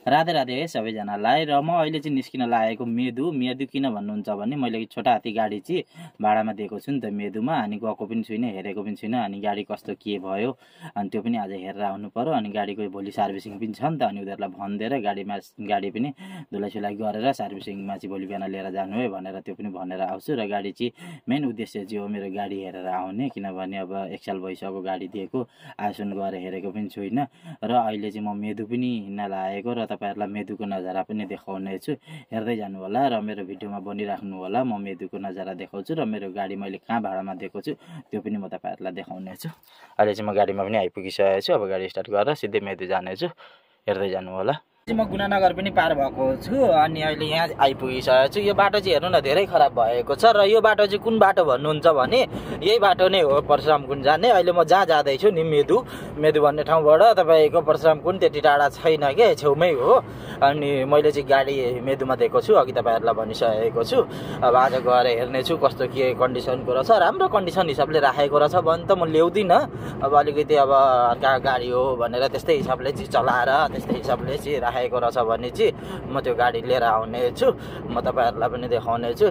राधे राधे सबैजनालाई। र म अहिले चाहिँ निस्किन लागेको मेदु किन भन्नुहुन्छ भने मैले छोटा हात्ती गाडी चाहिँ भाडामा दिएको छु नि त मेदुमा, अनि गएको पनि छुइनँ, हेरेको पनि छुइनँ। अनि गाडी कस्तो के भयो अनि त्यो पनि आज हेरेर आउनु पर्यो। अनि गाडीको भोलि सर्भिसिङ पनि छ नि त, अनि उनीहरूलाई भनिदिएर गाडी पनि धुलाइसुलाई गरेर सर्भिसिङमा चाहिँ भोलि बिहान लिएर जानु है भनेर त्यो पनि भनेर आउँछु। र गाडी चाहिँ मेन उद्देश्य चाहिँ हो मेरो गाडी हेरेर आउने, किनभने अब 1 साल भइसक्यो गाडी दिएको, आइसुन गएर हेरेको पनि छुइनँ। र अहिले चाहिँ म मेदु पनि हिँड्न लागेको र तपाईँहरूलाई मेदुको नजारा पनि देखाउने छु, हेर्दै जानु होला र मेरो भिडियोमा बनिराख्नु होला। म मेदुको नजारा देखाउँछु र मेरो गाडी मैले कहाँ भाडामा दिएको छु त्यो पनि म तपाईँहरूलाई देखाउने छु। अहिले चाहिँ म गाडीमा पनि आइपुगिसकेको छु। अब गाडी स्टार्ट गरेर सिधै मेदु जानेछु, हेर्दै जानु होला। म गुनानगर पनि पार भएको छु अनि अहिले यहाँ आइपुगिसकेको छु। यो बाटो चाहिँ हेर्नु न धेरै खराब भएको छ। र यो बाटो चाहिँ कुन बाटो भन्नुहुन्छ भने यही बाटो नै हो परशुरामकुण्ड जाने। अहिले म जहाँ जाँदैछु नि मेदु भन्ने ठाउँबाट तपाईँको परशुरामकुण्ड त्यति टाढा छैन के, छेउमै हो। अनि मैले चाहिँ गाडी मेदुमा दिएको छु, अघि तपाईँहरूलाई भनिसकेको छु। अब आज गएर हेर्नेछु कस्तो के कन्डिसनको रहेछ। राम्रो कन्डिसन हिसाबले राखेको रहेछ भने त म ल्याउँदिनँ। अब अलिकति अब अर्का गाडी हो भनेर त्यस्तै हिसाबले चाहिँ चलाएर त्यस्तै हिसाबले चाहिँ राखेको रहेछ भने चाहिँ म त्यो गाडी लिएर आउने छु, म तपाईँहरूलाई पनि देखाउने छु।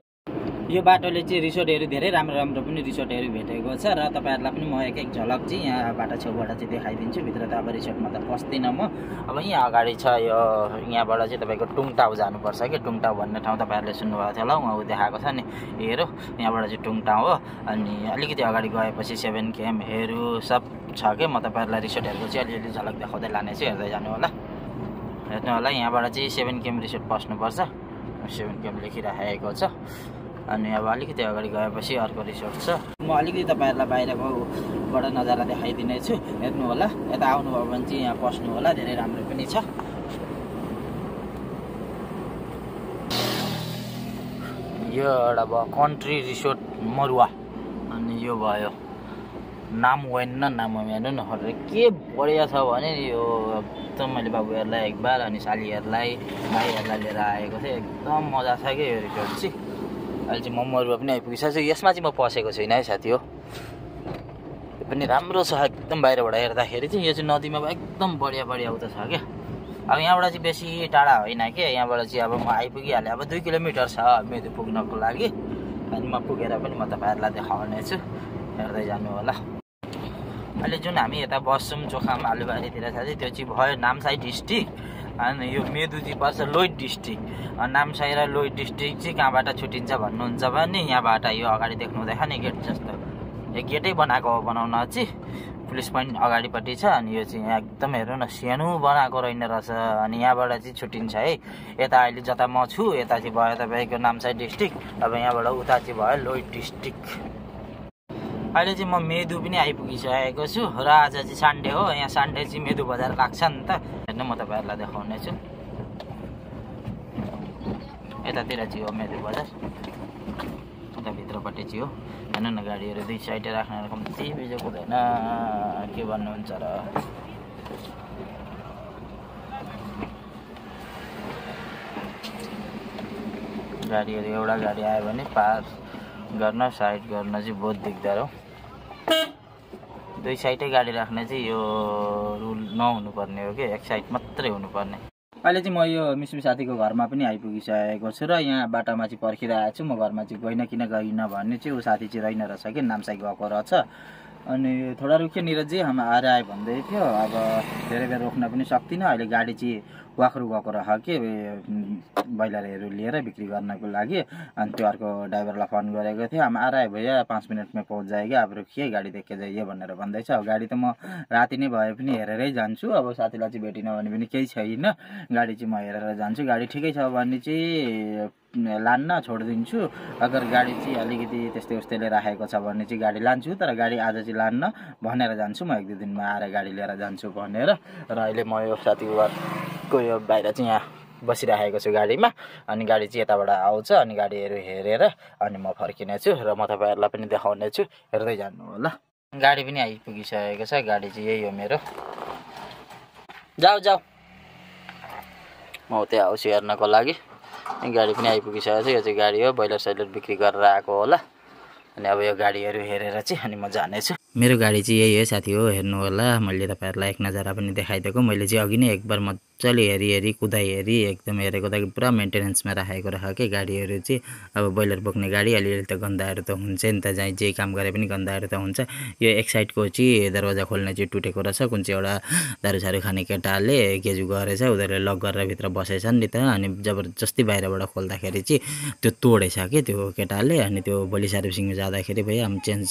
यो बाटोले चाहिँ रिसोर्टहरू धेरै राम्रो पनि रिसोर्टहरू भेटेको छ र तपाईँहरूलाई पनि म एक झलक चाहिँ यहाँ बाटो छेउबाट चाहिँ देखाइदिन्छु। भित्र त अब रिसोर्टमा त पस्दिनँ म। अब यहाँ अगाडि छ यो, यहाँबाट चाहिँ तपाईँको टुङटाउ जानुपर्छ कि, टुङटाउ भन्ने ठाउँ तपाईँहरूले सुन्नुभएको थियो होला, उहाँ देखाएको छ नि हेरो, यहाँबाट चाहिँ टुङटाउ हो। अनि अलिकति अगाडि गएपछि 7 केमहरू सब छ कि, म तपाईँहरूलाई रिसोर्टहरूको चाहिँ अलिअलि झलक देखाउँदै लानेछु, हेर्दै जानु होला। हेर्नु होला, यहाँबाट चाहिँ 7 केम रिसोर्ट पस्नुपर्छ, 7 केम लेखिराखेको छ। अनि अब अलिकति अगाडि गएपछि अर्को रिसोर्ट छ। म अलिकति तपाईँहरूलाई बाहिरकोबाट नजारा देखाइदिने छु, हेर्नु होला। यता आउनुभयो भने चाहिँ यहाँ पस्नु होला, धेरै राम्रो पनि छ। यो एउटा भयो कन्ट्री रिसोर्ट मरुवा, अनि यो भयो नामवेन हेर्नु न, के बढिया छ भने यो एकदम मैले बाबुहरूलाई एकबार अनि सालीहरूलाई भाइहरूलाई लिएर आएको थिएँ, एकदम मजा छ कि यो रिसोर्ट चाहिँ। अहिले चाहिँ म मरुवा पनि आइपुगिसकेको छु। यसमा चाहिँ म पसेको छुइनँ है साथी हो, यो पनि राम्रो छ एकदम। बाहिरबाट हेर्दाखेरि चाहिँ यो चाहिँ नदीमा एकदम बढिया आउँछ छ क्या। अब यहाँबाट चाहिँ बेसी टाढा होइन कि, यहाँबाट चाहिँ अब म आइपुगिहालेँ। अब 2 किलोमिटर छ मेदु पुग्नको लागि, अनि म पुगेर पनि म तपाईँहरूलाई देखाउने छु, हेर्दै जानु होला। अहिले जुन हामी यता बस्छौँ चोखाम आलुबारीतिर साथी, त्यो चाहिँ भयो नामसाई डिस्ट्रिक्ट, अनि यो मेदु चाहिँ पर्छ लोहित डिस्ट्रिक्ट। नामसाई र लोहित डिस्ट्रिक्ट चाहिँ कहाँबाट छुट्टिन्छ भन्नुहुन्छ भने यहाँबाट यो अगाडि देख्नु हुँदैन नि गेट जस्तो, यो गेटै बनाएको हो बनाउन चाहिँ, पुलिस पोइन्ट अगाडिपट्टि छ। अनि यो चाहिँ एकदम हेर्नु न सानो बनाएको रहेन रहेछ। अनि यहाँबाट चाहिँ छुट्टिन्छ है, यता अहिले जता म छु यता चाहिँ भयो तपाईँको नामसाई डिस्ट्रिक्ट, अब यहाँबाट उता चाहिँ भयो लोहित डिस्ट्रिक्ट। अहिले चाहिँ म मेदु पनि आइपुगिसकेको छु र आज चाहिँ सन्डे हो, यहाँ सन्डे चाहिँ मेदु बजार लाग्छ नि त, हेर्नु म तपाईँहरूलाई देखाउने छु। यतातिर चाहिँ हो मेदु बजार, उता भित्रपट्टि चाहिँ हो। हेर्नु न गाडीहरू दुई साइडै राख्न कम्ती बिजोक हुँदैन, के भन्नुहुन्छ र। गाडीहरू एउटा गाडी आयो भने पार गर्न साइड गर्न चाहिँ बहुत दिगदार हो। दुई साइडै गाडी राख्ने चाहिँ यो रुल नहुनुपर्ने हो कि, एक साइड मात्रै हुनुपर्ने। अहिले चाहिँ म यो मिसु साथीको घरमा पनि आइपुगिसकेको छु र यहाँ बाटामा चाहिँ पर्खिरहेको छु। म घरमा चाहिँ गइनँ भने चाहिँ ऊ साथी चाहिँ रहेन रहेछ कि, नामसाई गएको रहेछ। अनि थोडा रुख्यो निरजी हामी आएर भन्दै थियो, अब धेरै बेर रोक्न पनि सक्दिनँ। अहिले गाडी चाहिँ वाखरु गएको रह कि बैलरहरू लिएर बिक्री गर्नको लागि। अनि त्यो अर्को ड्राइभरलाई फोन गरेको थियो, हम आ रहा है भैया 5 मिनट में पहुंच जाएगा, आप रुकिए गाडी देख के जाइए भनेर भन्दैछ। अब गाडी त म राति नै भए पनि हेरेरै जान्छु, अब साथीलाई चाहिँ भेटिन भने पनि केही छैन, गाडी चाहिँ म हेरेर जान्छु। गाडी ठिकै छ भने चाहिँ लान्न छोडिदिन्छु, अगर गाडी चाहिँ अलिकति त्यस्तै उस्तैले राखेको छ भने चाहिँ गाडी लान्छु, तर गाडी आज चाहिँ लान्न भनेर जान्छु म, 1-2 दिनमा आएर गाडी लिएर जान्छु भनेर। र अहिले म यो साथीको यो बाहिर चाहिँ यहाँ बसिराखेको छु गाडीमा, अनि गाडी चाहिँ यताबाट आउँछ, अनि गाडीहरू हेरेर अनि म फर्किनेछु र म तपाईँहरूलाई पनि देखाउने छु, हेर्दै जानु होला। गाडी पनि आइपुगिसकेको छ, गाडी चाहिँ यही हो मेरो, जाऊ म उतै आउँछु हेर्नको लागि। गाडी पनि आइपुगिसकेको छ, यो चाहिँ गाडी हो, बैलर सैलर बिक्री गरेर आएको होला। अनि अब यो गाडीहरू हेरेर चाहिँ अनि म जानेछु। मेरो गाडी चाहिँ यही हो साथी हो, हेर्नु होला। मैले तपाईँहरूलाई एक नजारा पनि देखाइदिएको, मैले चाहिँ अघि नै एक बार म मजाले हेरी कुदाइ हेरी एकदम हेरेको त पुरा मेन्टेनेन्समा राखेको के गाडीहरू चाहिँ। अब बोइलर बोक्ने गाडी अलिअलि त गन्दाहरू त हुन्छ नि त, जहाँ जे काम गरे पनि गन्दाहरू त हुन्छ। यो एक साइडको चाहिँ दरवाजा खोल्ने चाहिँ टुटेको रहेछ। कुन चाहिँ एउटा दारूसारू खाने केटाले गेजु गरेछ, उनीहरूले लक गरेर भित्र बसेछन् नि त। अनि जबरजस्ती बाहिरबाट खोल्दाखेरि चाहिँ त्यो तोडेछ कि त्यो केटाले। अनि त्यो भोलि सर्भिसिङमा जाँदाखेरि भैया हम चेन्ज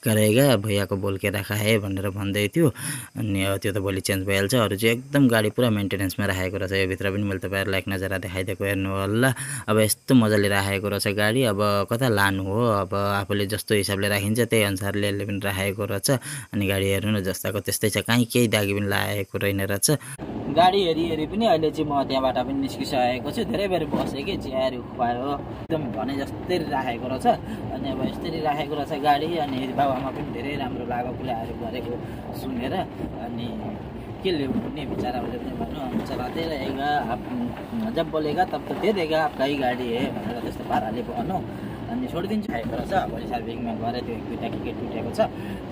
गरेगा, भैयाको बोल के राखा है भनेर भन्दै थियो। अनि त्यो त भोलि चेन्ज भइहाल्छ। अरू चाहिँ एकदम गाडी पुरा मेन्टेनेन्समा राखेको रहेछ। यो भित्र पनि मैले तपाईँहरूलाई एक नजर देखाइदिएको हेर्नु होला। अब यस्तो मजाले राखेको रहेछ गाडी। अब कता लानु हो, अब आफूले जस्तो हिसाबले राखिन्छ त्यही अनुसारले यसले पनि राखेको रहेछ। अनि गाडी हेर्नु न जस्ताको त्यस्तै छ, कहीँ केही दागी पनि लागेको रहेन रहेछ। गाडी हेरी पनि अहिले चाहिँ म त्यहाँबाट पनि निस्किसकेको छु। धेरै बेर बसेँ कि चियाहरू खुवायो, एकदम भने जस्तै राखेको रहेछ। अनि अब यस्तरी राखेको रहेछ गाडी। अनि बाबामा पनि धेरै राम्रो लाग्यो कुराहरू गरेको सुनेर। अनि के ल्याउने बिचराहरूले पनि भन्नु, हम चलाते रहेगा, आप जब बोलेगा तब त दे देगा, आपका ही गाडी है भनेर त्यस्तो पाराले भन्नु। अनि छोडिदिन्छु खाएको रहेछ। भोलि सर्भिङमा गएर त्यो एक दुईवटा के टुटेको छ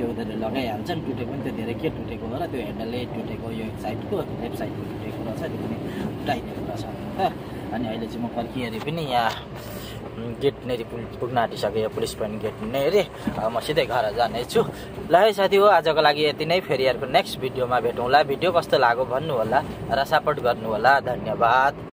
त्यो उनीहरूले लगाइहाल्छन्। टुटेको पनि त्यो धेरै के टुटेको हो र त्यो हेन्डलै टुटेको, यो एक साइडको लेफ्ट साइडको टुटेको रहेछ, त्यो पनि उठाइदिएको रहेछ त। अनि अहिले चाहिँ म पर्खिहेरी पनि यहाँ गेटनेरि पुग्न आँटिसकेँ, यो पुलिस पोइन्ट गेटनेरि। म सिधै घर जानेछु। ल है साथी हो, आजको लागि यति नै। फेरि अर्को नेक्स्ट भिडियोमा भेटौँला। भिडियो कस्तो लाग्यो भन्नु होला र सपोर्ट गर्नु होला। धन्यवाद।